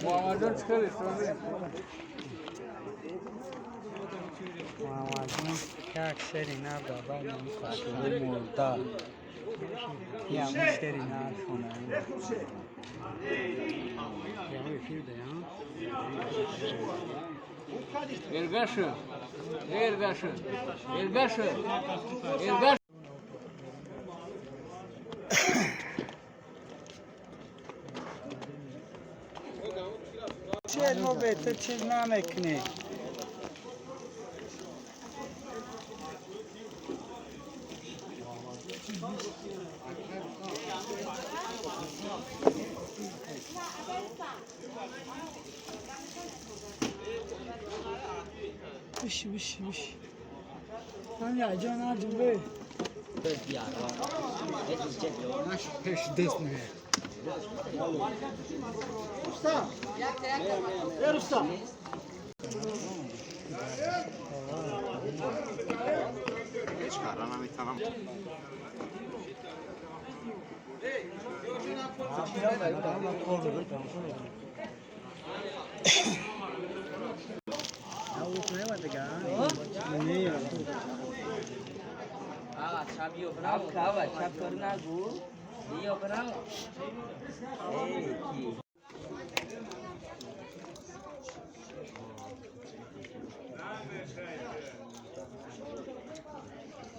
Муҳаммадҷон, чӣ хеле сози? Муҳаммадҷон як шери нав дар байни фаршони мурда. Ям шери нав шона. Ям эфир даям. Эргашы, Эргашы, Эргашы, Эргаш. Чиз мо бе ту чиз намекунӣ. Биши, биши, биши. Ҳамя ҷон арҷун бе. Пеш дест меяд.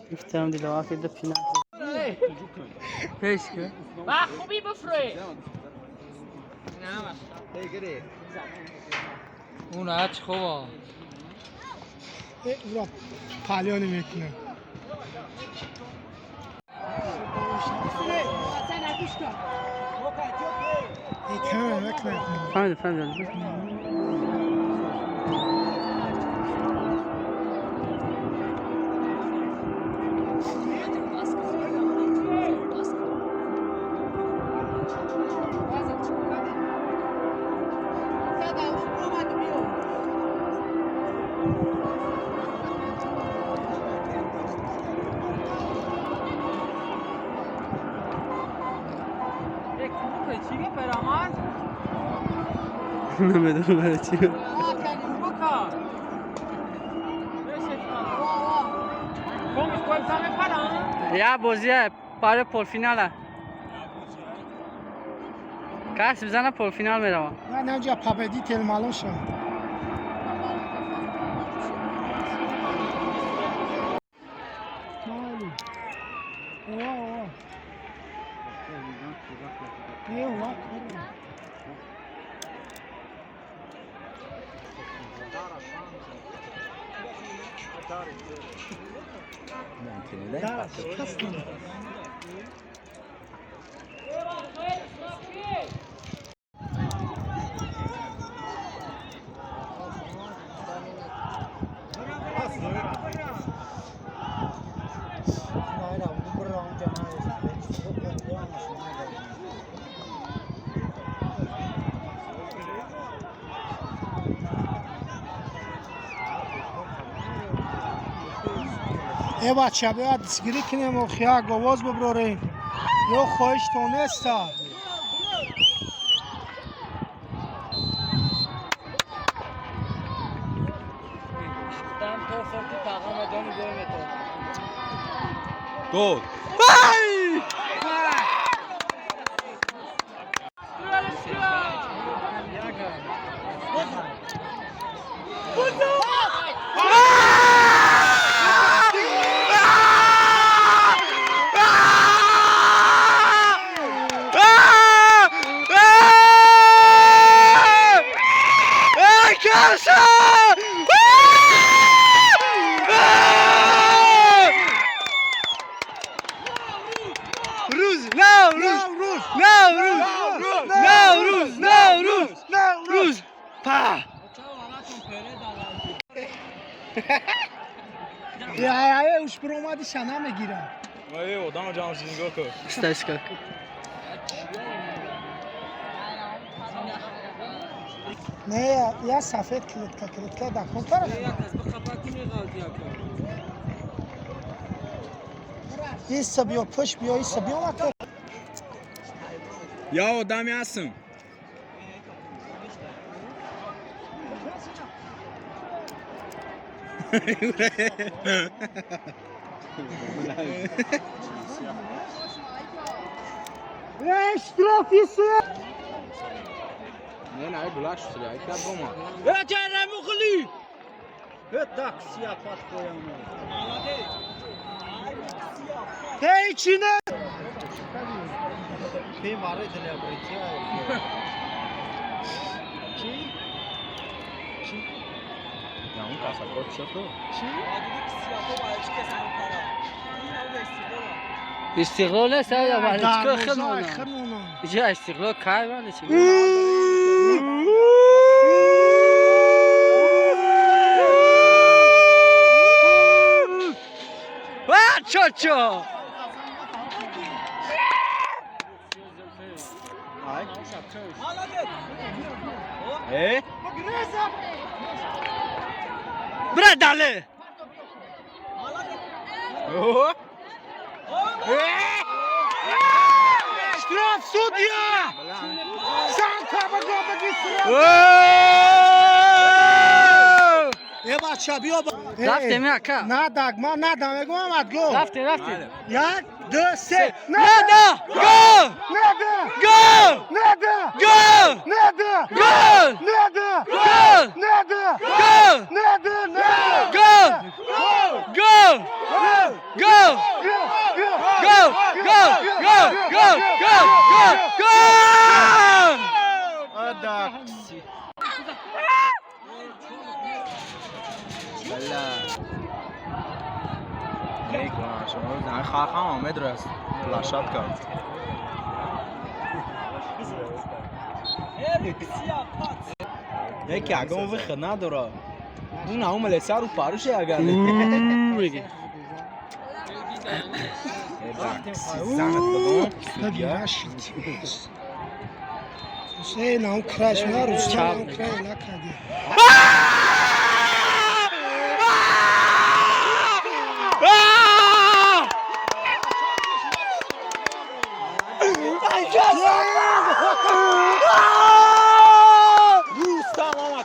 Гуфтам диловар кида пина. Пеш ки. Ва хуби бифрӯй. Он ач хова. Ура палёни мекунам. Фаҳмидам, фаҳмидам. Намедонам барои чӣ. Я бозия барои полфинала. Кас бизана, полфинал меравам. Ман ҳамҷа победитель маълум шуд. Майли. Ова, ова. Е, ова. Да, шикастан. Э бача, биёд дастгирӣ кунем, як овоз биброрем. Ё хоҳиштон неста? То сорти тағома дони гол метавон. Гол. Руз, Навруз, Навруз, Навруз, Навруз, Навруз. Па. Я уш биромадиша намегирам. Одам ҷамъ нигоҳ кун. Стасика. Не, я сафед клетка, клетка да кун тараф. Иса биё, пуш биё, иса биё мака. Я одами ҳастам. Штрафи се. Не, не, гулаш шуд, ай ка бома. Эй, чи не? Я он каса кот шо. Истиқлол нест, ая валечка Дарвозаи хелмона. хелмона. Иҷа истиқлол кай валечка. Ва чо-чо! Э? Бра дале! О! Штраф, судья! Санка, бага, баги, Э, бача, биё. Рафтем, ака. Надак, ман надам, мегӯям ад гол. Рафтем, рафтем. Як, ду, се. Нада! Гол! Нада! Гол! Нада! Гол! Нада! Гол! Нада! Гол! Нада! Гол! Нада! Нада! Гол! Гол! Гол! Гол! Гол! Гол! Гол! Гол! Гол! Гол! Адакси. Бля. Не, шумо на хахам омед раст. Площадка. Яке ягон выход надора. Ну на умеле сару паруше агар. Меги. Занат богом. Судья. Э, на он краш, на Рустам, он край накади.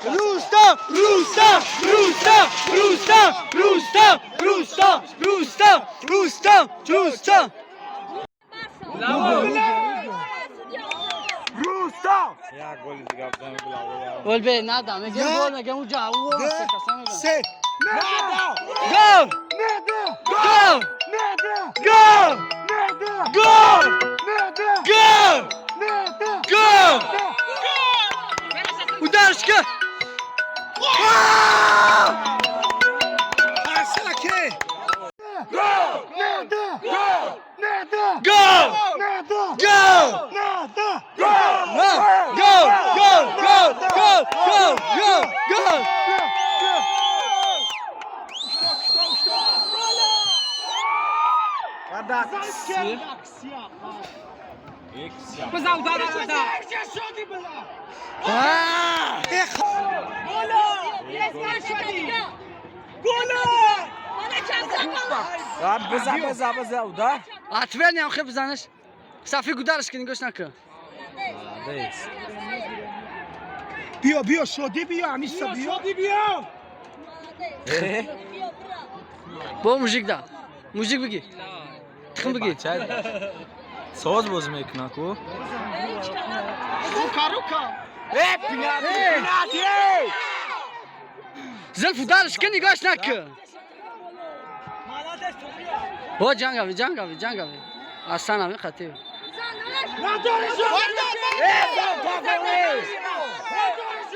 Рустам! Рустам! Рустам! Рустам! Рустам! Рустам! Рустам! Рустам! Рустам! Рустам! Я голи дига бзан була. Гол бе нада, мегем Як, гол, мегем уҷа, Ду, се. Нада! Гол! Нада! Гол! Нада! Гол! Нада! Гол! Нада! Гол! Нада! Гол! Ударочка! Арсаке! Нада! Нада! Гол! Нада! Гол! Нада! Гол! Гол! Гол! Гол! Гол! Гол! Гол! Гол! Адакси. Бизан удара бизан. Эх, А биза биза биза удар. Отверни ам хеб бизанаш. Сафи удараш ки нигош накун. Молодец. биё, биё, шодӣ биё, амиса биё. Э? Бо мужик да. Мужик биги. Тухм биги. Бача соз боз мекуна ку. Э, пенальти, пенальти! Зулф удараш ки нигош накун. Бо ҷангави, ҷангави, ҷангави. Асан ами хатиб. Э, зан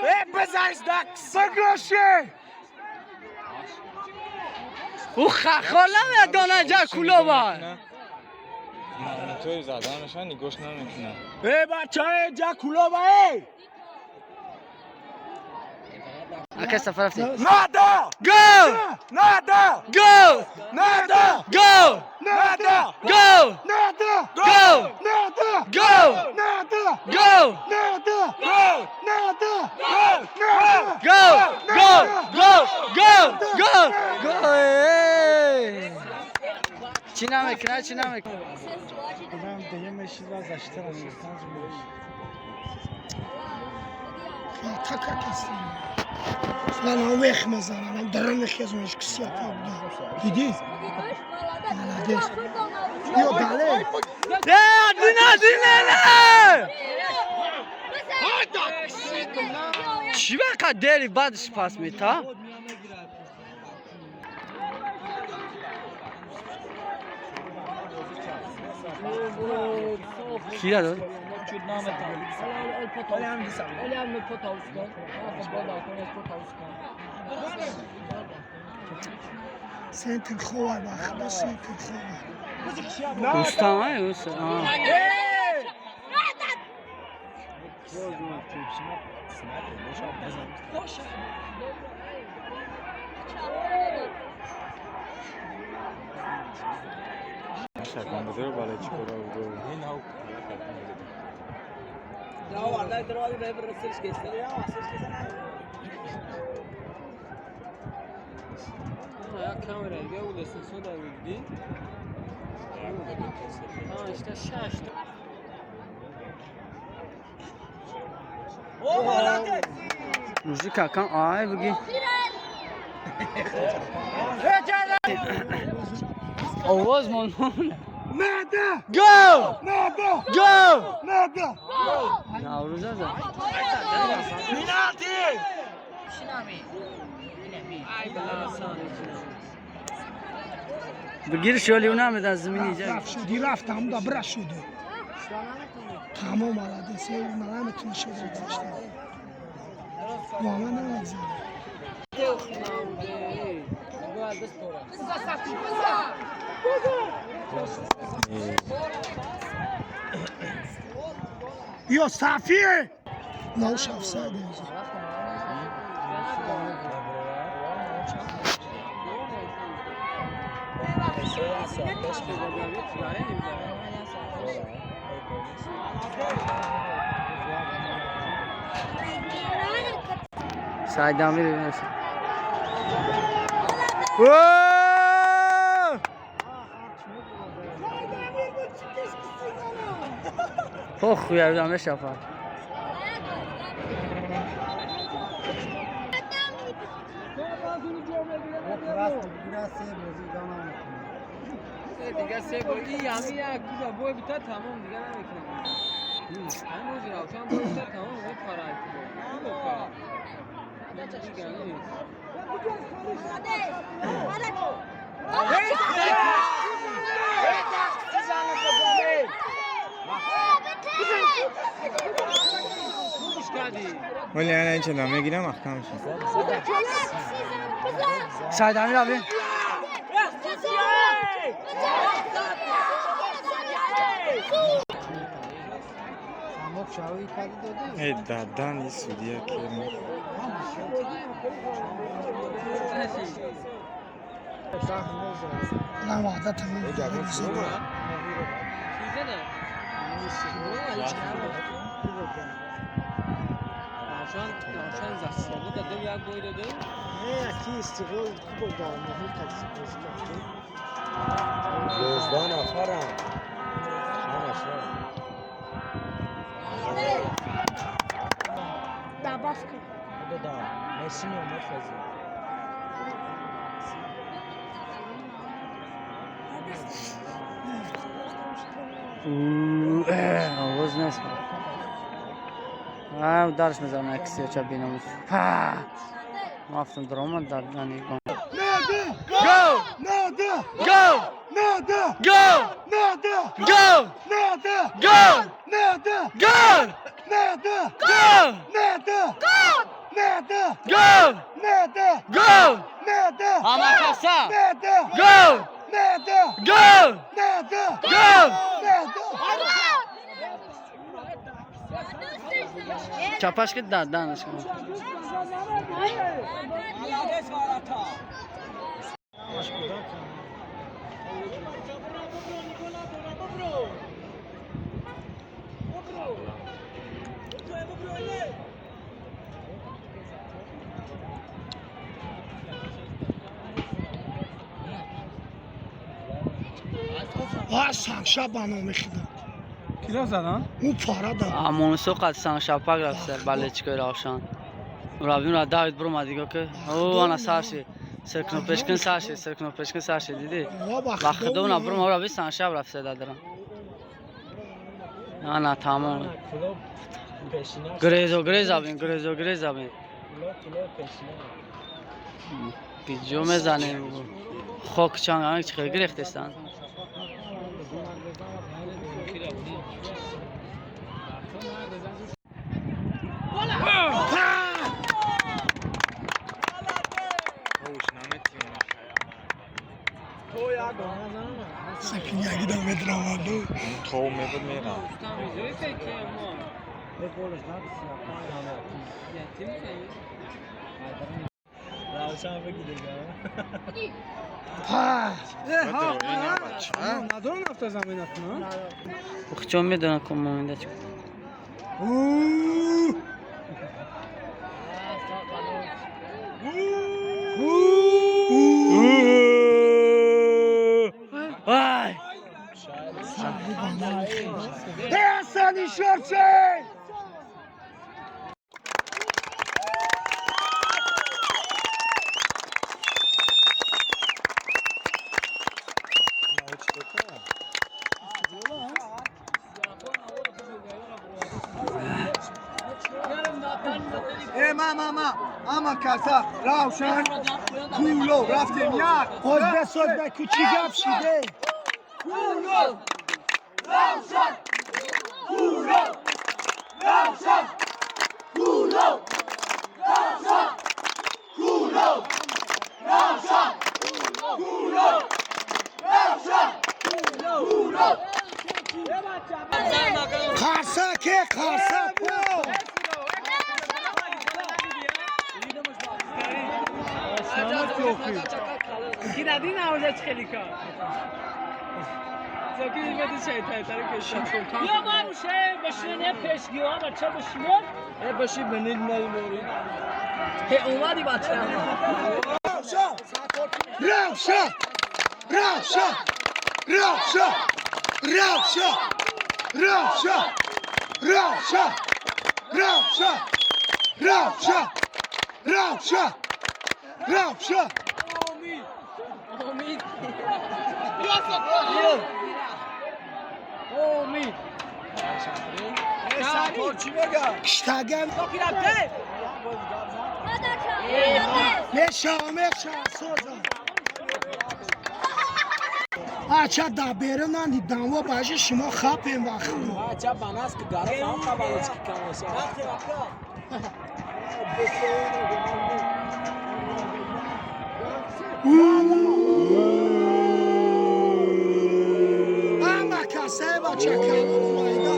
Э, бизанш дакс. Багаше! Ӯ хахол намедона ҷа кулоба. Той заданашон нигош намекунад. Э, бача, э, ҷа кулоба, э! Ака сафар рафти. Нада! Гол! Нада! Гол! Нада! Гол! Нада! Гол! Нада! Гол! Нада! Гол! Нада! Гол! Нада! Гол! Нада! Гол! Нада! Гол! Гол! Гол! Гол! Гол! Гол! Эй! Чӣ намекунад, чӣ намекунад? Одам дея мешид ва защита нашистан. Атака кастем. Ман вех мезанам, даран мехезонаш кисия пабда. Дидӣ? Молодец. Ё дале. Дина, дина, не! Чӣ бақа дери баъдш пас мета? Кира дод? Центр ховай, ба худо, центр ховай. Рустам ай, Рустам. Мужик какам, ай буги. Овоз мон. Меҳда! Гол! Меҳда! Гол! Меҳда! Наврӯза за. Бигир шоли уна медан замини ҷа. Рафт шуди, рафт, ҳамда бира шуди. Тамом, молодец. Наметуна шуди гузашта. Муҳаммад намегзара. Ё сафие! Науш офсайд ҳозир. Сайдамир бинас. Пох хуярда мешафа. دیگه سه گل این همی یک کوزا بوی بیتا تمام دیگه نمیکنم. همین روزی روشن بوی بیتا تمام او پاره کو. دیگه نیست. ولی الان این چه میگیرم محکم شد. Сайдамир аби. Эй дадан и судья ки Лан ваъда тамом. چیزه نه. روشن روشن زخم داده یک بوی داده. 11 нафарам. Ҳамаш Добавка. Да, Месси мехезӣ. Овоз нест. А ударш мезанам як сиёча бинамус. Па! Мафтам даромад дар дани гон. Меҳда! Гол! Меҳда! Гол! Меҳда! Гол! Меҳда! Гол! Меҳда! Гол! Меҳда! Гол! Меҳда! Гол! Меҳда! Меҳда! Гол! Меҳда! Гол! Меҳда! Ҳамакаса! Меҳда! Гол! Меҳда! Гол! Меҳда! Гол! Меҳда! Чапаш ки даданаш кун. А сангша ба номи худо. Киро задан? Ӯ пара дад. Амонсо қад саншапак рафта балечкои Равшан. Мураббиён Давид биромад дига ки о ана сарши серкно пешкин сарши серкно пешкин сарши дидӣ ба худо на биромад ора бисан шаб рафта дадрам ана тамом грезо греза бин грезо греза бин пиҷо мезанем хок чанг чӣ хел гирехтестанд. Сакиняги да медраваду. То мебуд мерам. Надорам нафта замина кунам. Чон медонам ку моминда чӣ. Вай! Ҳасани шорче! Ма ама каса Равшан Куло рафтем як Оз бесоз ба кучи гап шиде. Куло Равшан Куло Равшан Куло Равшан Куло Равшан Куло Равшан Куло Қарса ке қарса. Равшан! Равшан! Равшан! Равшан! Равшан! Равшан! Равшан! Равшан! Равшан! Равшан! Штаган мешава мешава соза. Ача да берунанди дамво бажи шумо хапем вахто. Ача банас ки гара хам хабалоч ки камоша. Ама касае бача калону майда.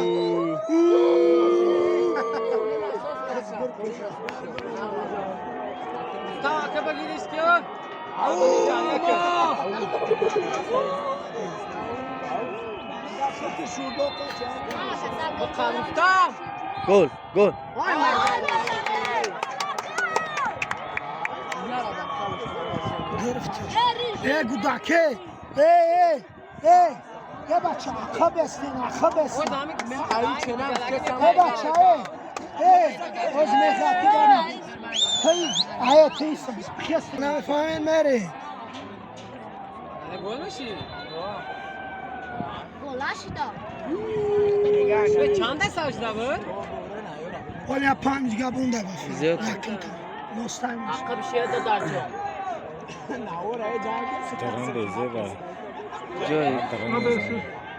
Гол, гол. Гирифтиш. Э гудаке. Э э э. Э бача ақа бестин ақа бестин. Э бача э. Э оз мехати дани. Тей ая тей хес нафаҳмед мере. Гол меши? Чанд сажда буд? Оля панҷ габунда ба Зиёд. Ностайм. Даран безеба. Ҷой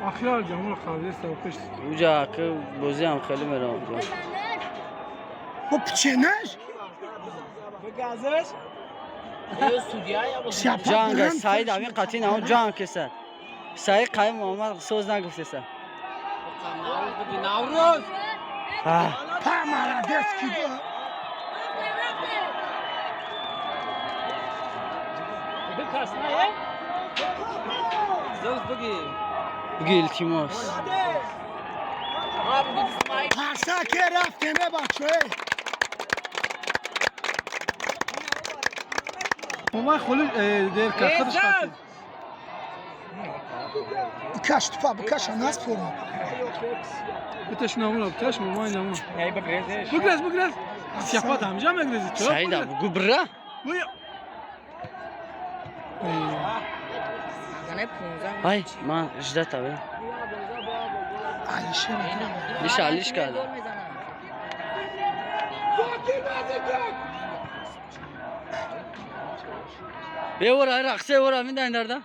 Ахир ҷамъ қавли савқиш. уҷа ки бозиам хеле меравам уҷа. Бо пченаш? Ҷанг Саид амин қатъи нао ҷанг кеса. Саид қаим Муҳаммад соз нагуфтеса. Наврӯз. Па молодец ки бо. Зӯз буги. Буги илтимос. Қарса ке рафтем э бача э. Ман холи дер кард худаш. Бикаш тупа бикаша наспорам. Биташ намуна, биташ мамай намуна. Бугрез, бугрез. Сяпат ҳамҷа мегрези чо? Саида бугу бира. Ай, ман ждата бе. Алишер. Лиша алиш карда. Бе ора рақсе ора миндан дарда.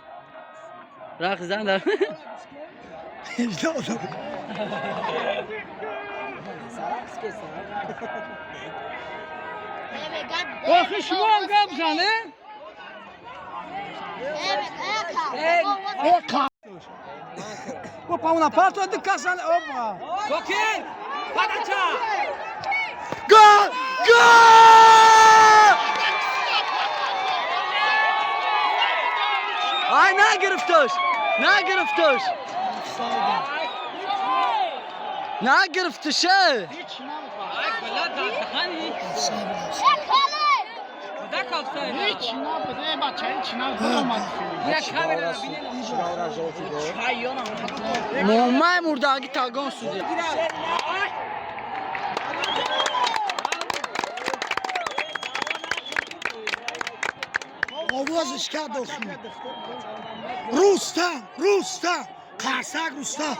Рақс дан дар. Охи шумо ҳам гап зане? Опа, una parto di casa, опа. Сокин! Падача! Гол! Гол! Ай, нагирифтош! Нагирифтош! Нагирифтуше! Момай мурдаги тагон суди. Овозиш кард охи. Рустам, Рустам, қарсак Рустам.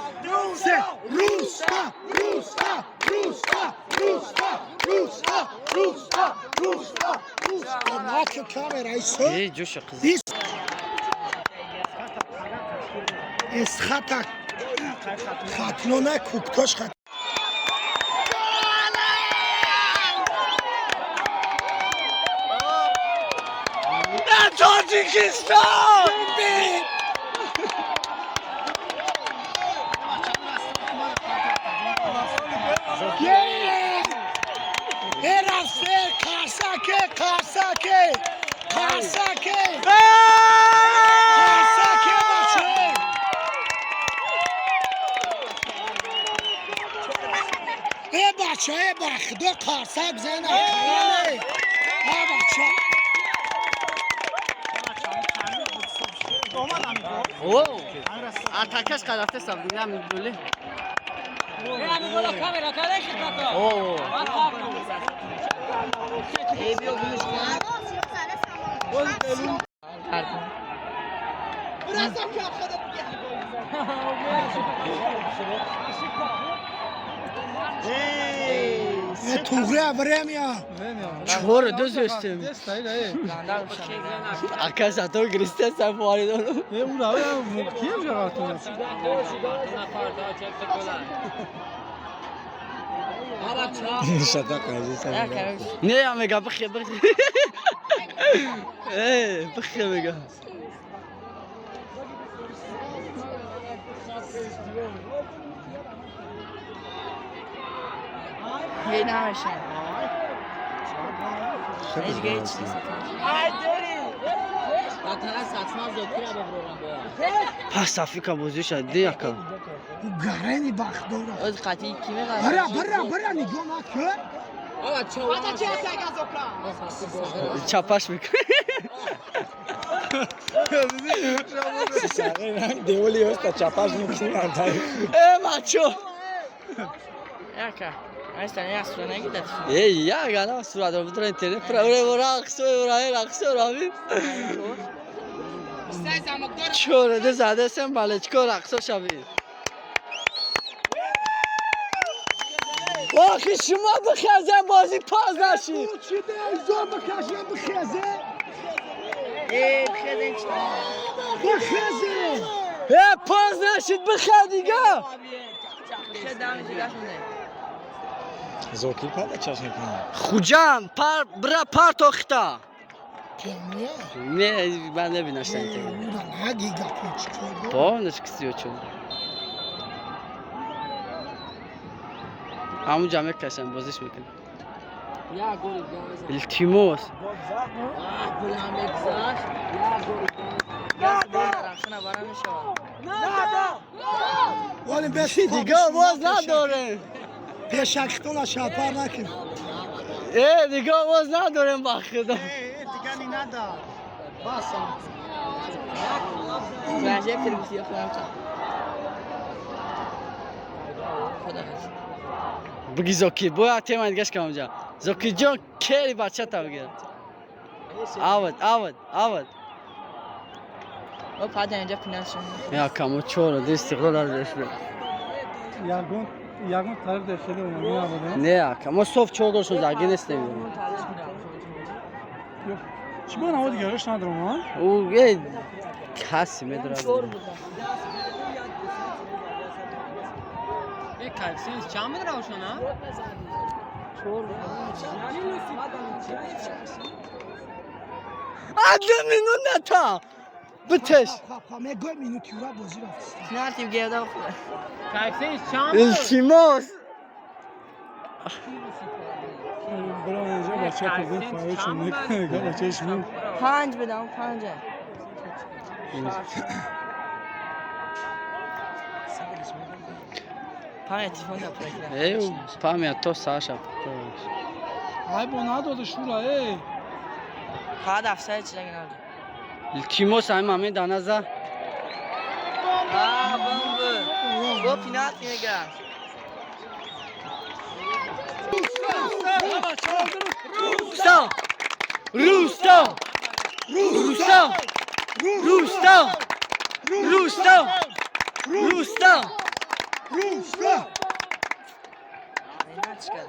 Се, Рустам, Рустам, Рустам, Рустам, Рустам, Рустам, Рустам, Рустам. Наки камера исо. Эй, ҷӯша қиз. Ис. Эсхата хатлона куктош хат. Тоҷикистон! Э, қарсаке, қарсаке, қарсаке, қарсаке, бача. Э, бача, э, ба худо қарсак зена. Э, бача. О! Атакаш қадафте сабдина мидули. О! Э, туғри время. Чор ду зестем. Ака зато гристе сафари дору. Э, ура, кием жагартун? Не, я мега бихе бихе. Э, бихе мега. Пас Африка бозӣ шад, ди ака. Гарени ба худо. Бира, бира, бира, нигоҳ накун. Чапаш мекунад. Э, бачо. Э, я гана суратро бутра интернет пра рақс, ра рақс ра. Чора де задесем балечко рақсо шави. Охи шумо бихезем бозӣ паз нашид. Чӣ де зор бикашем бихезе? Бихезе. Э, паз нашид бихез дига. Зокир пада чаш мекунад. Хуҷанд пар бира партохта. Пионер. Не, ман набинашта интернет. Ура наги гапо чӣ кор дор? Помнишь кисиё чун? Ҳамун ҷа мекашам, бозиш мекунам. Илтимос. Вале бес Дига овоз надорем. Пешакхтона шапар накун. Э, дига овоз надорем ба худо. Дигани нада. Буги Зоки, боя тема дигаш камҷа. Зокиҷон, кери бачата бигир. Авад, авад, авад. О, падар инҷа пинал шуд. Я камо чоро ди Истиқлол аз беш. Ягон ягон тараф дар хеле умумӣ набуда. Не, ака, мо соф чор гол шуд, заги нестем. Чӣ бо наво дигараш надорам, а? Ӯ э каси медорад. Э, коэффициент чанд буд Равшан, а? А 2 минут ната. Битеш. Мегӯй минути юра бозӣ рафт. Пенальти гирда хӯрд. Коэффициент чанд буд? Илтимос. Бирам инҷа бача кардем фаёчон мекунем, бачаи шумо. Панҷ бидам, панҷа. Панҷ телефон напуракира. Э, памя то Саша. Ай бо надода шура, эй. Фақат афсари чиза гирад. Илтимос, ҳамин момент дар назар. А, бомб. Бо пенальти мегирад. Рустам! Рустам! Рустам! Рустам! Рустам! Рустам! Рустам! Пенальти кард.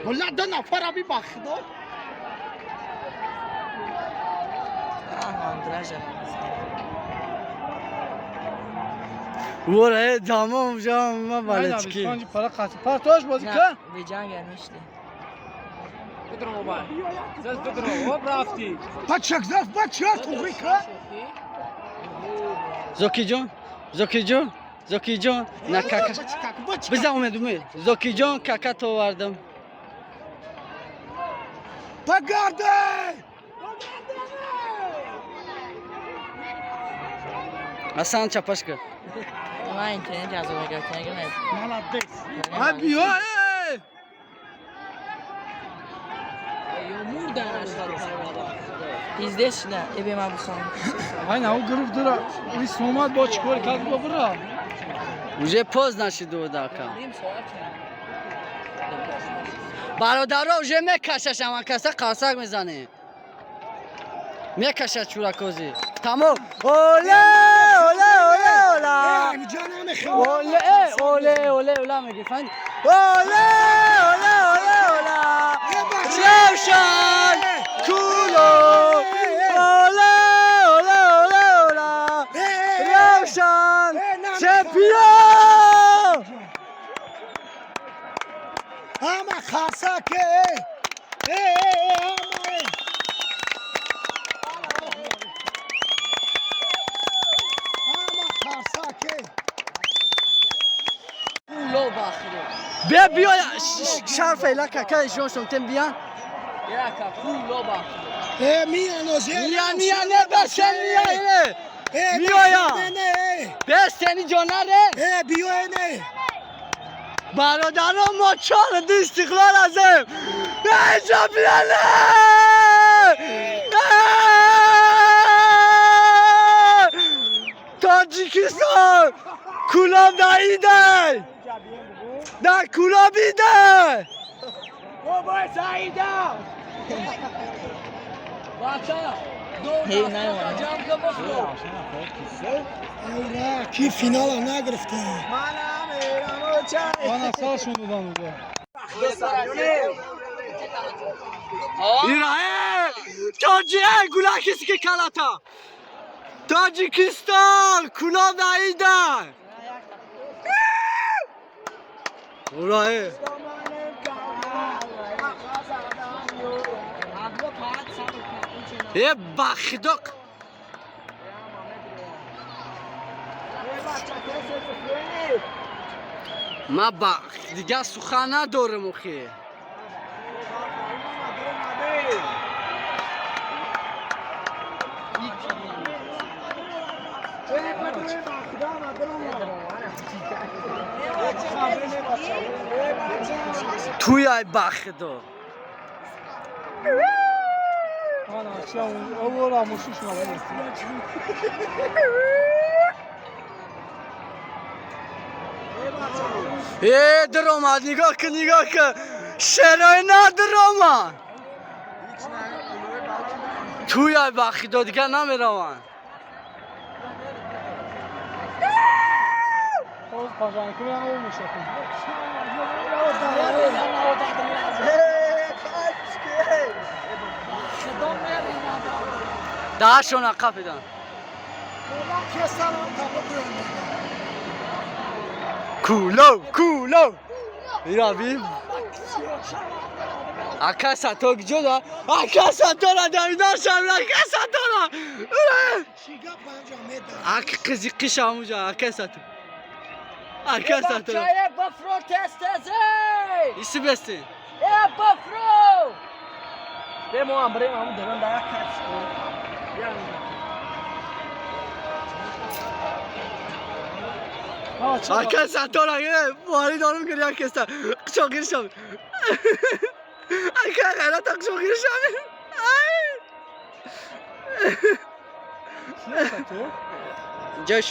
Валла ду нафара би ба худо. А, Андража. Вора, э, тамом жам, ма балечки. 25 пара қати. Партош бозӣ ка? Беҷанг ништи. Бидро мобайл. Заз бидро. Оп рафти. Бачак заф бача туғри ка. Зокиҷон, Зокиҷон, Зокиҷон, на кака. Бачак. Бизан умед, умед. Зокиҷон, кака то овардам. Багарде! Асан чапашка. Ман интернет аз гирифтан гирифтан. Молодец. Ай биё, эй! Ё мурдан ашад. Пиздец шуда. Эбе ман бухам. Ай на гирифт дура. И сомат бо чӣ кор кард бо бира? Уже поздно шиду дака. Ним соат. Бародаро, уже мекашаш, ама каса қарсак мезане. Мекашад чуракози. Тамом. Оле, оле, оле, ола. Инҷа намехоҳам. Оле, э, оле, оле, ола меги, фаҳмидӣ? Оле, оле, оле, ола. Равшан Кулоб. Оле, оле, оле, ола. Равшан чемпион! Ҳама қарсак, э, э, э, э, ҳама, э. Ҳама қарсак, э. Кулоб ахиро. Бия, биё, шарфа ила кака ишон шонтем бия. Яка кулоб ахиро. Э, мианоз, э. Мия, мия, не баше, мия, э. Э, миоя. не, не, э. Бестени ҷонаре. Э, биё, э, не. Бародарон, мо 4-2 Истиқлол ҳастем. Эй, чемпионе! Эй! Тоҷикистон! Кулоб даидай! Дар Кулоб идай! Бача, Ҳей, наёмад. Ура, ки финала нагирифта. Ана саршон додан уже. Ира, э! Тоҷи, э, гулакиси ки калата! Тоҷикистон! Кулоб даидай! Ура, э! Э, бахидок! Ма ба дигар сухан надорам охи. Туяй бахидо. Ана ча овора мушиш на. Э, даромад, нигоҳ кун, нигоҳ кун. Шерои на даромад. Туяй бахидо дигар намераванд. Даҳашона қапидан. Кулов, кулов. Ира би. Ака Саттор куҷо да? Ака Саттора давидан шамил, ака Саттора. Ак қизи қиша амуҷа, ака Саттор. Ака Саттор. Бафро тест тезе! Иси бести. Э, бафро! Бемо ам брем ам дерон да як кафш. Ака Саттор, ака бори дорум гир як кеста. Қичоқ гиршам. Ака ғайрат қичоқ гиршам. Ай. Ҷой.